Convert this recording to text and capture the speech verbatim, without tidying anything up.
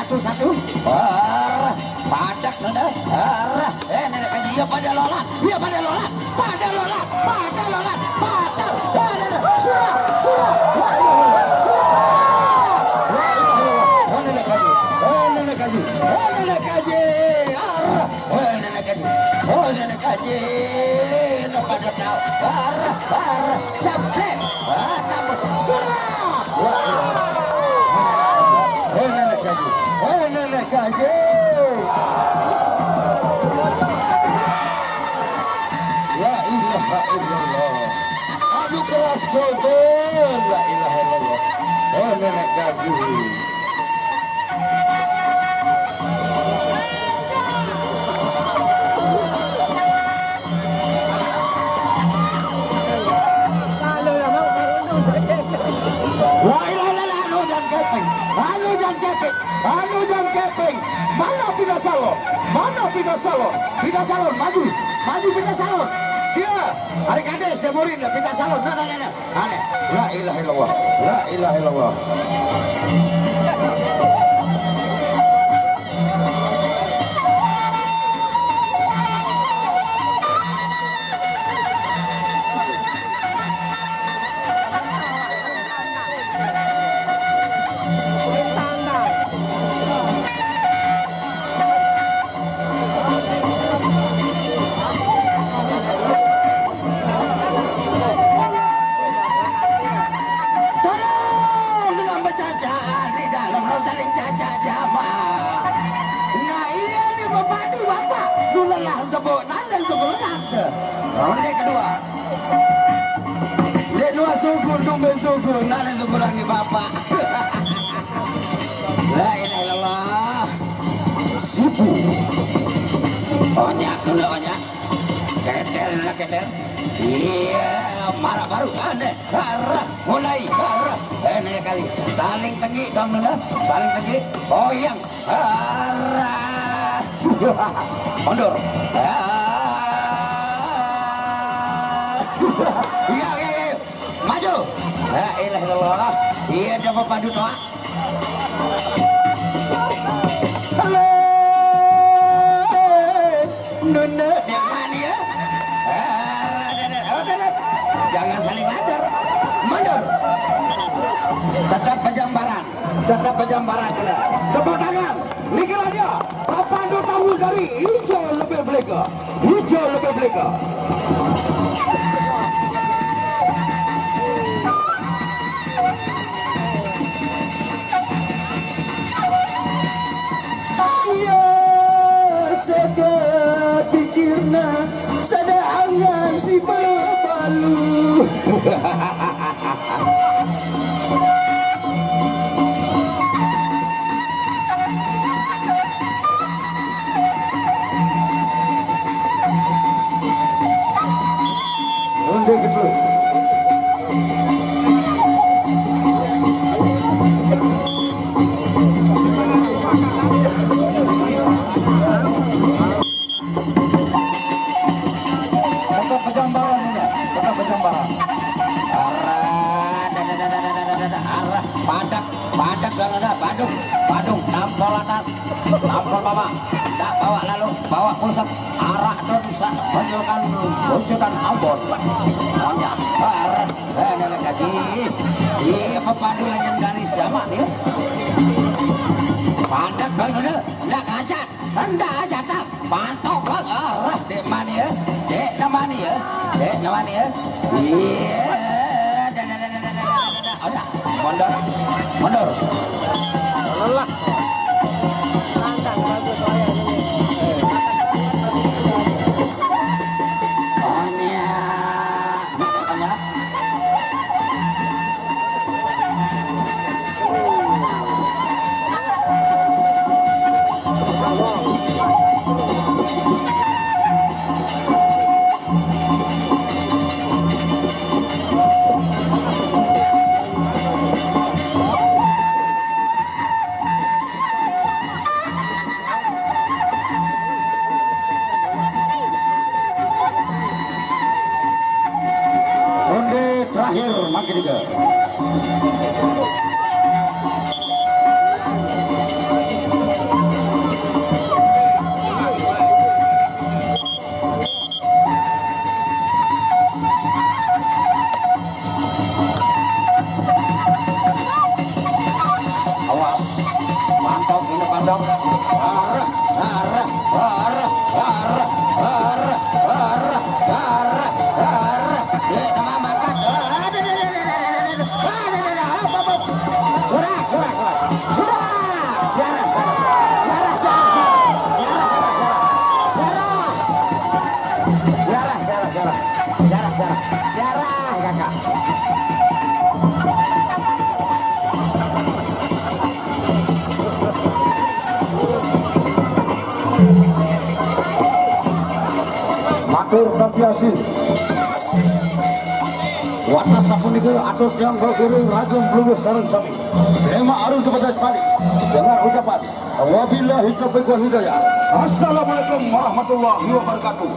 Satu-satu. Arah. Padak nanda. Arah. Eh, nenek kaji. Iya, pada lolat. Iya, pada lolat. Pada lolat. Pada lolat. Pada. Pada. Surah. Surah. La ilaha illallah. Surah. La ilaha illallah. Oh, nenek kaji. Oh, nenek kaji. Oh, nenek kaji. Arah. Oh, nenek kaji. Oh, nenek kaji. Itu pada tahu. Arah. Arah. Jam. Wah, nambah. Surah. Wah, iya. Oh, nenek kaji. Oh, nenek kaji. La ilaha illallah. Aduh, keras coba. La ilaha illallah. Oh, nenek kaji. La ilaha illallah, anu jam kepeng, anu jam kepeng, anu jam kepeng. Mana Pita Salon? Mana Pita Salon? Pita Salon, maju, maju Pita Salon. Dia, hari kades dia murid dia, Pita Salon. Nah, nah, nah, nah. Aneh. La ilaha illallah. La ilaha illallah. Tolong dengan bercacaan di dalam, no saling cacak jamaah. Nah, iya ni bepadu bapak. Dulu lah sebut nanda suku lenang tu. Ronde kedua. Dek dua suku, tumben suku, nanda suku lagi bapak. La ilaha illallah. Sibu. Onyak, nunda onyak. Keter, nunda keter. Iya, marah baru. Aneh. Arah, mulai. Arah. Ini kali. Saling tenggi dong, nunda. Saling tenggi. Goyang. Arah. Mundur. Ah. Iya, iya, iya. Maju. La ilaha illallah. Iya, coba padu toa. Halo. Nunda. Dia mana ya? Ah, ada, ada. Oh, ada, ada. Jangan saling ladar. Mundur. Tetap pejambaran. Tetap pejambaran. Tepuk tangan. Niki lah dia. Papan tamu dari hijau lebih beleka. Hijau lebih beleka. Iya, saya pikirna sada angan si bebalu. Ronde kedua. Tetap pejambaran ini, tetap pejambaran. Arah, dah, dah, dah, dah, dah, dah, dah, dah. Arah, padak, padak, dah, dah, dah. Badung, badung, tampol atas, tampol bawah. Tak bawa lalu, bawa pusat. Arah don sa, tunjukkan, tunjukkan ambon. Monyet, arah, eh, nenek kaji. Iya, pepadu lengan galis jamak dia. Padak, dah, dah, dah. Ndak ngajak. Ndak aja tak. Pantok bang. Arah dek mani ya. Dek namani ya. Dek namani ya. Iya. Dah, dah, dah, dah, dah, dah, dah, dah. Oh, dah. Mundur. Mundur. Lelah. Tantang bagus saya ini. Banyak. Banyak. Pantau, ini pantau. Arah, arah, arah, arah, arah, arah, arah, arah. Ya, nama makan. Aduh, aduh, aduh, aduh, aduh, aduh, aduh, aduh, aduh, aduh. Sudah, sudah, sudah. Sudah. Siarah, siarah. Siarah, siarah, siarah. Siarah, siarah, siarah. Siarah. Siarah, siarah, siarah. Siarah, siarah. Siarah, kakak. Matur tapiasi. Watas sapunika atur tiang Bagiri Raden Bluwis sareng sami. Terima arun kepada Pali dengan ucapan wabillahi taufiq wal hidayah. Assalamualaikum warahmatullahi wabarakatuh.